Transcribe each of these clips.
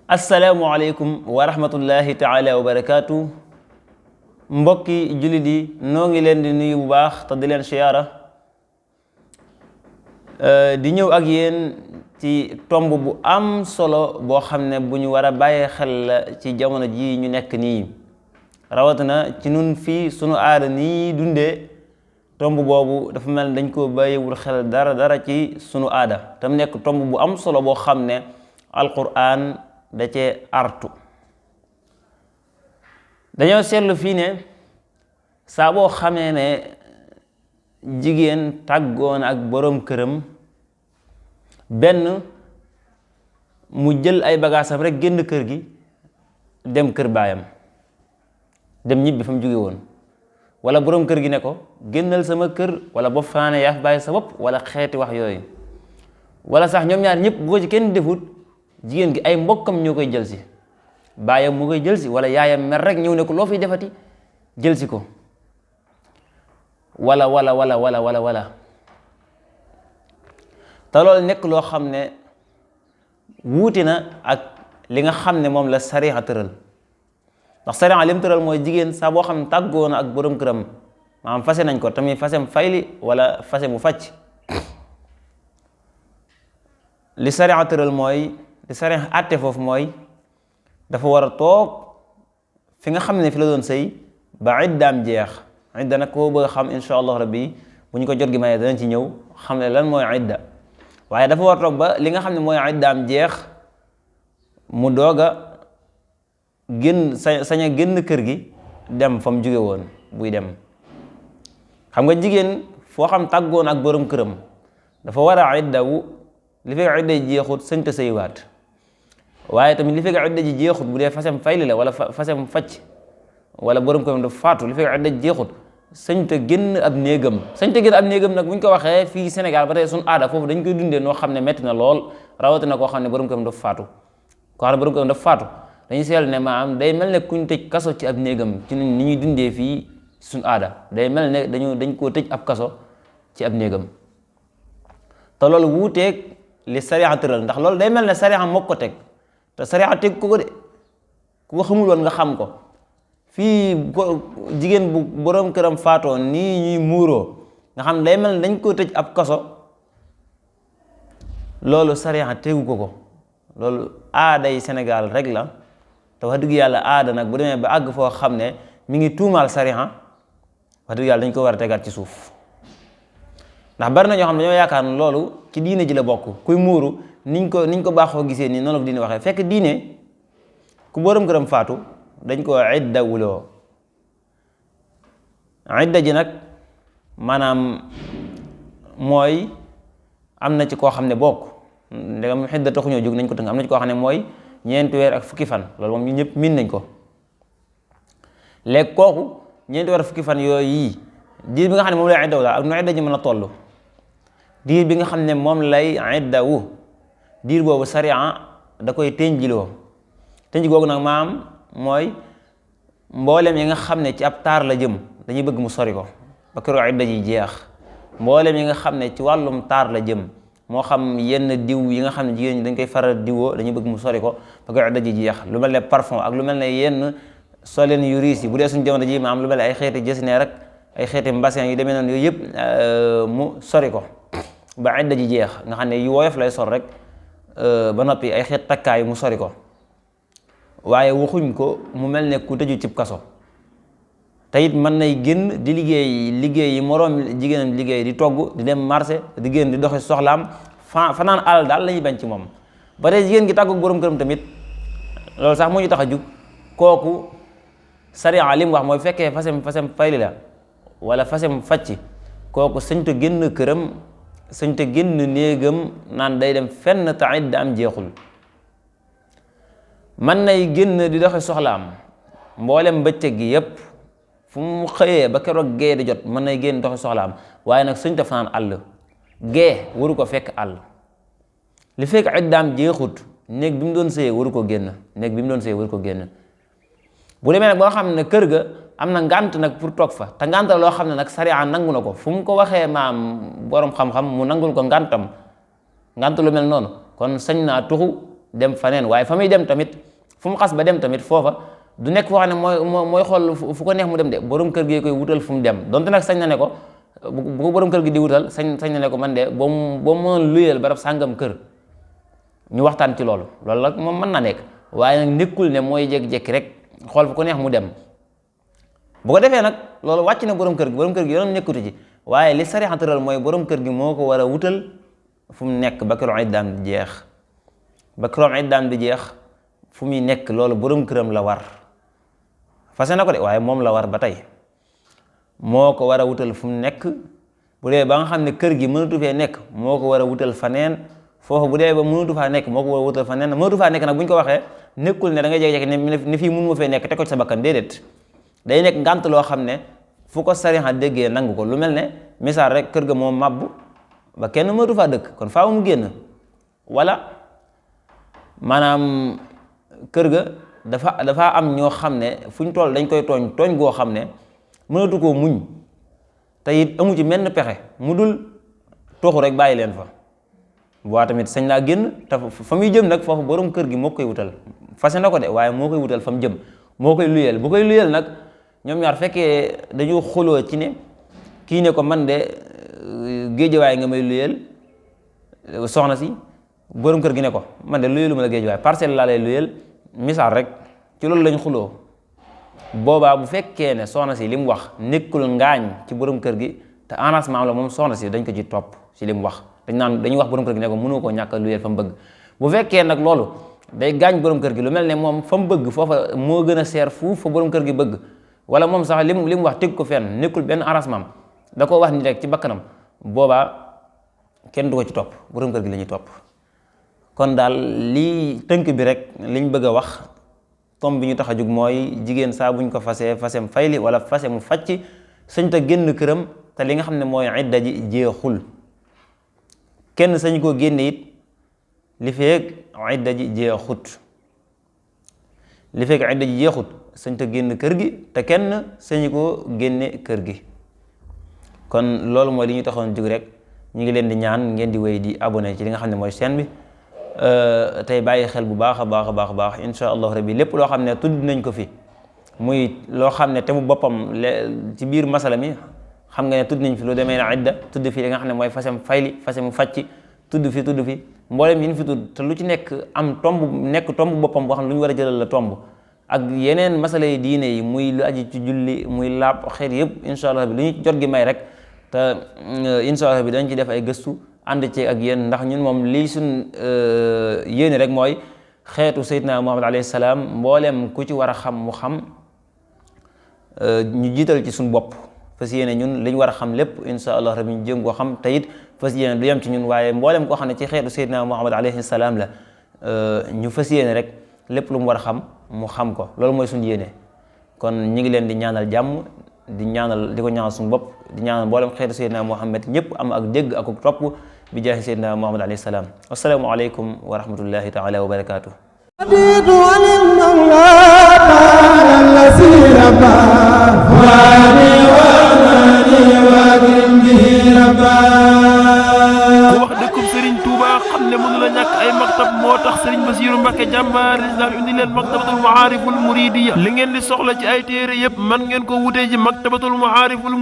asalaamualeykum wa rahmatullahi taala wa barakaatu. mbokki jullit yi noo ngi leen di nuyu bu baax te di leen siyaara di ñëw ak yéen ci tomb bu am solo boo xam ne bu ñu war a bàyyee xel la ci jamono ji ñu nekk nii rawatina ci nun fii sunu aada nii dundee. tomb boobu dafa mel dañ ko bàyyiwul xel dara ci sunu aada tam nekk tomb bu am solo boo xam ne alquran da cee artu. dañoo seetlu fii ne saa boo xamee ne jigéen tàggoon ak boroom këram benn mu jël ay bagaasam rek génn kër gi dem kër baayam dem ñibbi fa mu jóge woon, wala boroom kër gi ne ko génnal sama kër, wala bopp fanaane yaa fi bàyyi sa bopp, wala xeeti wax yooyu. wala sax ñoom ñaar ñëpp boo ci kenn defut jigéen gi ay mbokkam ñoo koy jël si, baayam mu koy jël si, wala yaayam mer rek ñëw ne ko loo fiy defati jël si ko, wala te loolu nekk loo xam ne wuute na ak li nga xam ne moom la sariya tëral. ndax sariya lim tëral mooy jigéen saa boo xam ne tàggoo na ak borom këram, maanaam fase nañ ko tamit fasem fayli wala fase mu fàcc, li sariya tëral mooy li sariya àtte foofu mooy dafa war a toog fi nga xam ne fi la doon sëy ba iddaam jeex. idda nag koo bëgg a xam insha allah rabbi bu ñu ko jot gi mayee danañ ci ñëw xam ne lan mooy idda, waaye dafa war a toog ba li nga xam ne mooy iddaam jeex mu doog a sañ a génn kër gi dem fa mu jóge woon. buy dem xam nga jigéen foo xam tàggoon ak borom këram dafa war a iddawu li fekk idda ji jeexut sëñta sëywaat, waaye tamit li fekk idda ji jeexut bu dee fasem fayli la wala fasem facc wala borom këram dafa faatu, li fekk idda ji jeexut sëñta génn ab néegam. sëñta génn ab néegam nag bu ñu ko waxee fii Sénégal ba tey suñu aada foofu dañ koy dundee noo xam ne metti na lool, rawatina koo xam ne borom këram dafa faatu. koo xam ne borom këram dafa faatu dañuy seetlu ne maanaam day mel ne kuñ tëj kaso ci ab néegam ci ni ñuy dundee fii suñu aada, day mel ne dañ koo tëj ab kaso ci ab néegam. te loolu wuuteeg li sariya tëral, ndax loolu day mel ne sariya moo ko teg, te sariya teg ko de ku ko xamul woon nga xam ko. fii jigéen bu borom këram faatoo nii ñuy muuroo nga xam day mel ne dañ koo tëj ab kaso, loolu sariya tegu ko. loolu aaday Sénégal rek la, te wax dëgg yàlla aada nag bu demee ba àgg foo xam ne mi ngi tuumaal sariya, wax dëgg yàlla dañ ko war a tegaat ci suuf. ndax bari na ñoo xam ne dañoo yaakaar ne loolu ci diine ji la bokk. kuy muuru niñ ko baaxoo gisee nii noonu la ko diine waxee, fekk diine ku borom këram faatu dañ ko idda wuloo. idda ji nag maanaam mooy am na ci koo xam ne bokk ndegam xidda taxuñoo jóg nañ ko tënk, am na ci koo xam ne mooy 4 weer ak fukki fan. loolu moom ñu ñëpp miin nañ ko. léegi kooku 4 weer ak fukki fan yooyu yii diir bi nga xam ne moom lay iddawu daal ak nu idda ji mën a toll, diir bi nga xam ne moom lay iddawu diir boobu sariya da koy tënjiloo. tënj googu nag maam mooy mboolem yi nga xam ne ci ab taar la jëm dañuy bëgg mu sori ko ba keroog idda ji jeex. mboolem yi nga xam ne ci wàllum taar la jëm, moo xam yenn diw yi nga xam ne jigéen ñi dañ koy faral diwoo dañuy bëgg mu sori ko ba keroog idda ji jeex. lu mel ne parfum ak lu mel ne yenn soleen yu riis yi bu dee suñu jamono ji maam lu mel ne ay xeeti jësineer rek ay xeeti mbasin yu demee noonu yooyu yëpp mu sori ko ba idda ji jeex. nga xam ne yu woyof lay sol rek ba noppi ay xeet takkaay mu sori ko, waaye waxuñ ko mu mel ne ku tëju cib kaso. te it mën nay génn di liggéey yi moroom jigéenam liggéey, di togg, di dem marché, di génn di doxi soxlaam, fanaan alal daal la ñuy bañ ci moom. ba tey jigéen gi tàggu borom këram tamit loolu sax moo ñu tax a jug. kooku sariya li mu wax mooy fekkee fasem fayli la wala fasem facci, kooku sëñta génn këram, sëñta génn néegam naan day dem fenn te idda am jeexul. mën nay génn di doxi soxlaam mboolem bëccëg gi yépp, fu mu xëyee ba keroog gee di jot mën nay génn doxi soxlaam, waaye nag sëñta fanaan àll. gee waru ko fekk àll. li fekk iddaam jeexut néeg bi mu doon sëyee waru ko génn. bu demee nag boo xam ne kër ga am na ngànt nag pour toog fa, te ngànt la loo xam ne nag sariya nangu na ko, fu mu ko waxee maam borom xam-xam mu nangul ko ngàntam, ngànt lu mel noonu, kon sañ naa tuxu dem faneen. waaye fa muy dem tamit fu mu xas ba dem tamit foofa du nekk foo xam ne mooy xool fu ko neex mu dem de borom kër gi koy wutal fu mu dem donte nag sañ na ne ko bu ko borom kër gi di wutal sañ na ne ko man de boo mënoon luyeel barab sàngam kër ñu waxtaan ci loolu nag moom mën na nekk. waaye nag nekkul ne mooy jékki-jékki rek xool fu ko neex mu dem bu ko defee nag loolu wàcc na borom kër gi yoonam nekkutu ci waaye li sariya tëral mooy borom kër gi moo ko war a wutal fu mu nekk ba keroog iddaam di jeex fu muy nekk loolu borom këram la war fase na ko de waaye moom la war ba tey moo ko war a wutal fu mu nekk bu dee ba nga xam ne kër gi mënatu fee nekk moo ko war a wutal faneen foofu bu dee ba mënatu faa nekk moo ko war a wutal faneen mënatu faa nekk nag bu ñu ko waxee nekkul ne da ngay jékki-jékki ni fii mënu ma fee nekk te ko ci sa bakkan déedéet day nekk ngànt loo xam ne fu ko sariya déggee nangu ko lu mel ne misaal rek kër ga moom mabbu ba kenn mënatu faa dëkk kon faaw mu génn wala maanaam kër ga dafa am ñoo xam ne fu ñu toll dañ koy tooñ goo xam ne mënatu koo muñ te it amu ci menn pexe mu dul toxu rek bàyyi leen fa waa tamit sañ laa génn te fa muy jëm nag foofu borom kër gi moo koy wutal fase na ko de waaye moo koy wutal fa mu jëm moo koy luyeel bu koy luyeel nag ñoom ñaar fekkee dañu xuloo ci ne kii ne ko man de géejawaay nga may luyeel soxna si borom kër gi ne ko man de luyeelu ma la géejawaay parcelle laa lay luyeel misaal rek ci loolu lañ xuloo boobaa bu fekkee ne soxna si li mu wax nekkul ngaañ ci borom kër gi te arrangement la moom soxna si dañ ko ci topp ci li mu wax dañuy wax borom kër gi ne ko mënoo koo ñàkk a luyeel fa mu bëgg bu fekkee nag loolu day gaañ borom kër gi lu mel ne moom fa mu bëgg foofa moo gën a seer fuuf fa borom kër gi bëgg wala moom sax li mu wax teg ko fenn nekkul benn arrangement da ko wax ni rek ci bakkanam boobaa kenn du ko ci topp borom kër gi la ñuy topp. kon daal lii tënk bi rek liñ bëgg a wax tom bi ñu tax a jug mooy jigéen saa buñ ko fasem fayli wala fase mu facc sañ ta génn këram te li nga xam ne mooy idda ji jeexul kenn sañ koo génne it li feeg idda ji jeexut sañ ta génn kër gi te kenn sañu koo génne kër gi. kon loolu mooy li ñu taxoon jug rek ñu ngi leen di ñaan ngeen di wéy di abonné ci li nga xam ne mooy chaîne bi tey bàyyi xel bu baax a baax insha allah rabbi lépp loo xam ne tudd nañ ko fi muy loo xam ne te mu boppam ci biir masala mi xam nga ne tudd nañ fi lu demee ne idda tudd fi li nga xam ne mooy fasem fayli fasemu facci tudd fi mboolem yi ñu fi tudd te lu ci nekk am tomb boppam boo xam ne lu ñu war a jëlal la tomb ak yeneen masala yi diine yi muy lu aji ci julli muy laab xeet yëpp insha allah bi lu ñu jot gi may rek te insha allah bi dañ ci def ay gëstu ànd ci ak yéen ndax ñun moom lii suñ yéene rek mooy xeetu Seydina Muhammad alayhi salaam mboolem ku ci war a xam mu xam ñu jiital ci suñ bopp fas yéene ñun li ñu war a xam lépp insha allah rabbi ñu jéem koo xam te it fas yéene du yem ci ñun waaye mboolem koo xam ne ci xeetu Seydina Muhammad alayhi salaam la ñu fas yéene rek lépp lu mu war a xam mu xam ko loolu mooy suñ yéene kon ñu ngi leen di ñaanal jàmm di ko ñaanal suñu bopp di ñaanal mboolem xeetu Seydina Muhammad ñëpp am ak dégg ak topp bi jaahi Seydina Muhammad alayhi salaam assalaamu aleykum wa rahmatullahi taala wa barakatuh moo tax Serigne Bassirou Mbacké jàmbaar islam indi leen maktabatul maariful muridiya li ngeen di soxla ci ay téere yëpp man ngeen ko wutee ji maktabatul maariful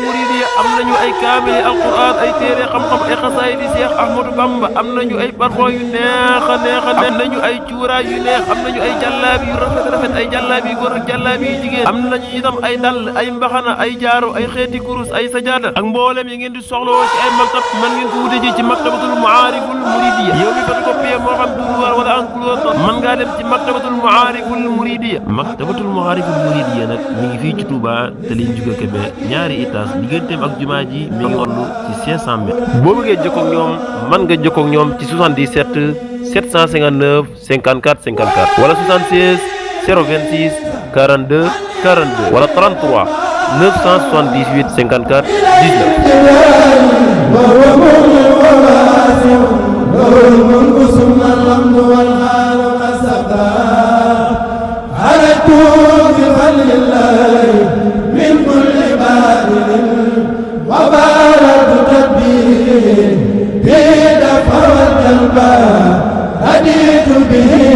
muridiya am nañu ay kaamil alquran ay téere xam-xam ay xasaayid di Cheikh Ahmadou Bamba am nañu ay parfum yu neex a am nañu ay cuuraay yu neex am nañu ay jàllaabi yu rafet ay jàllaabi yu góor ak jàllaabi yu jigéen am nañu itam ay dàll ay mbaxana ay jaaro ay xeeti kurus ay sajaada ak mboolem yi ngeen di soxla ci ay maktab man ngeen ko wutee ji ci maktabatul maariful muridiya yow mi photocopie moo xam duruwaar wala en couleur mën ngaa dem ci maktabatul maariful muridiya nag mi ngi fii ci Touba te liñ juga Kébé ñaari étage digganteem ak jumaa ji mi ngi toll ci 500 mètres boo bëggee jokkoo ak ñoom mën nga jokkoo ak ñoom ci 77 759 54 54 wala 76 026 42 42 wala 33 978 54 19 به